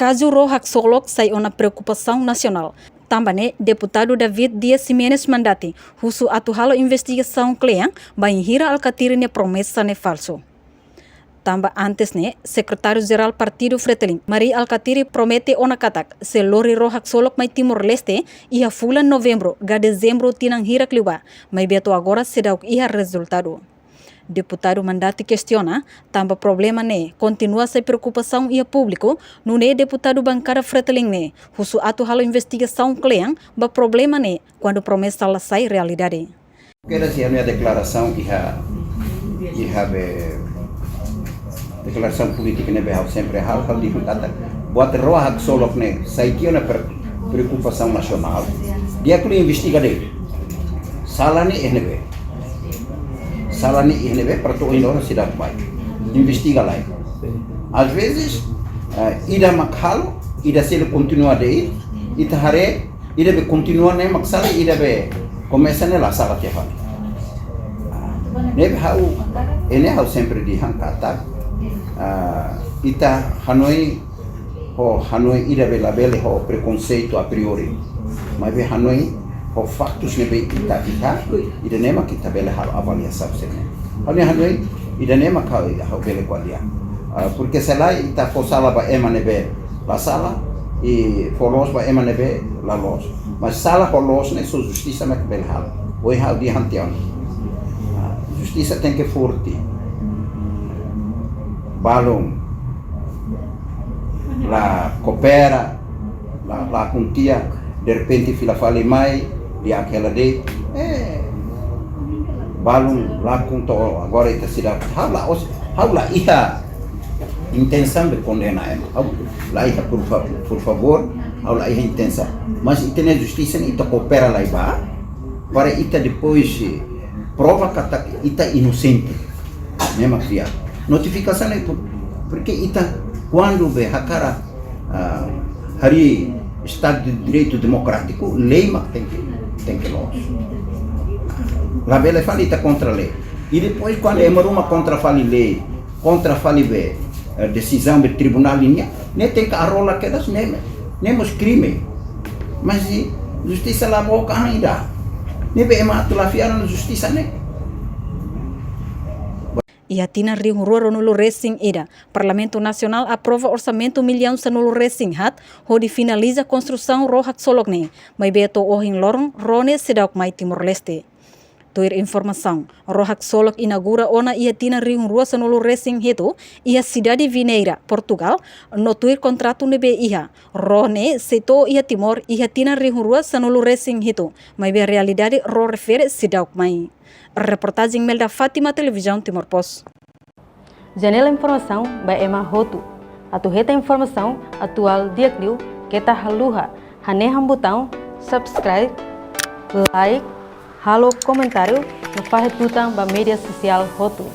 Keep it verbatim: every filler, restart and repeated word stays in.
Kazu ró haksolok sai ona preokupasaun nasionál. Tanba ne'e, Deputadu David Dias Ximenes Mandati husu atu halo investigasaun kle'an bainhira Alkatiri nia promesa ne'e falsu. Tanba antes ne'e, Sekretáriu Jerál Partidu Fretilin, Mari Alkatiri, promete ona katak sei lori ró haksolok mai Timor-Leste iha fulan Novembru ka Dezembru tinan hirak liubá, maibé to'o agora seidauk iha rezultadu. Deputadu Mandati kestiona, tanba problema ne'e kontinua sai preokupasaun iha públiku, nune'e deputadu bankada Fretilin ne'e husu atu halo investigasaun kle'an ba problema ne'e, kuandu promesa la sai realidade. Kedas iha ne'e deklarasaun iha, iha be, deklarasaun polítika ne'ebé ha'u sempre halo, ha'u dehan katak buat ró haksolok ne'e sai tiha ona pre-, preokupasaun nasionál. Di'ak liu investiga de'it. Sala ne'e iha ne'ebé? Sala ne'e iha ne'ebé para to'o ohin loron seidauk mai investiga lai. Às vezes, eh, ida mak halo, ida sei kontinua de'it, ita haree, ida be kontinua ne'e mak sala, ida be komesa ne'e la sala tiha fali. Ne'ebé ha'u, ne'e ha'u sempre dehan katak, ah, ita hanoin ho hanoin ida be labele ho prekonseitu a priori. Maibé hanoin ho faktus ne'ebé ita iha, ida-ne'e mak ita bele halo avaliasaun sira-ne'e. Ha'u-nia hanoin, ida-ne'e mak ha'u, ha'u bele ko'alia. Ah, porke se lae ita fó sala ba ema ne'ebé la sala, i fó loos ba ema ne'ebé la loos. Mas sala ho loos ne'e só justisa mak bele halo. Ohin ha'u dehan tiha ona. Ah, justisa tenke forte. Balun la koopera, la, lakon tiha, derrepente fila fali mai, di'ak hela de'it, eh, balun lakon to'o agora ita seidauk, ha'u la os-, ha'u la iha intensaun de kondena ema, ha'u la iha, por fa-, por favór, ha'u la iha intensaun. Mas ita-nia justisa ne'e ita koopera lai ba, para ita depois, eh, prova katak ita inosente. Ne'e mak di'ak. Notifikasaun ne'e por-, porke ita kuandu be hakarak, ah, harii Estadu de Direitu Demokrátiku, lei mak tenke, tenke loos. Labele fali ita kontra lei. I depois kuandu ema ruma kontra fali lei, kontra fali be, eh, desizaun be tribunál nian, ne'e tenke arola kedas ne'e, ne'e mós krime. Mas i justisa la boka ainda. Ne'ebé ema atu la fiar ona justisa ne'e. Iha tinan rihun rua ruanulu resin ida, Parlamentu Nasionál aprova orsamentu millaun sanulu resin haat hodi finaliza konstrusaun ró haksolok ne'e, maibé to'o ohin loron ró ne'e seidauk mai Timor-Leste. Tuir informasaun, ró haksolok inaugura ona iha tinan rihun rua sanulu resin hitu iha sidade Vinheira, Portugal, no tuir kontratu ne'ebé iha, ró ne'e sei to'o iha Timor iha tinan rihun rua sanulu resin hitu, maibé realidade ró refere seidauk mai. Reportajen Melda Fátima, Televizaun Timor Post. Janela informasaun ba ema hotu. Atu hetan informasaun atuál di'ak liu, keta haluha hanehan butaun subscribe, like, halo komentáriu no fahe tutan ba média sosiál hotu.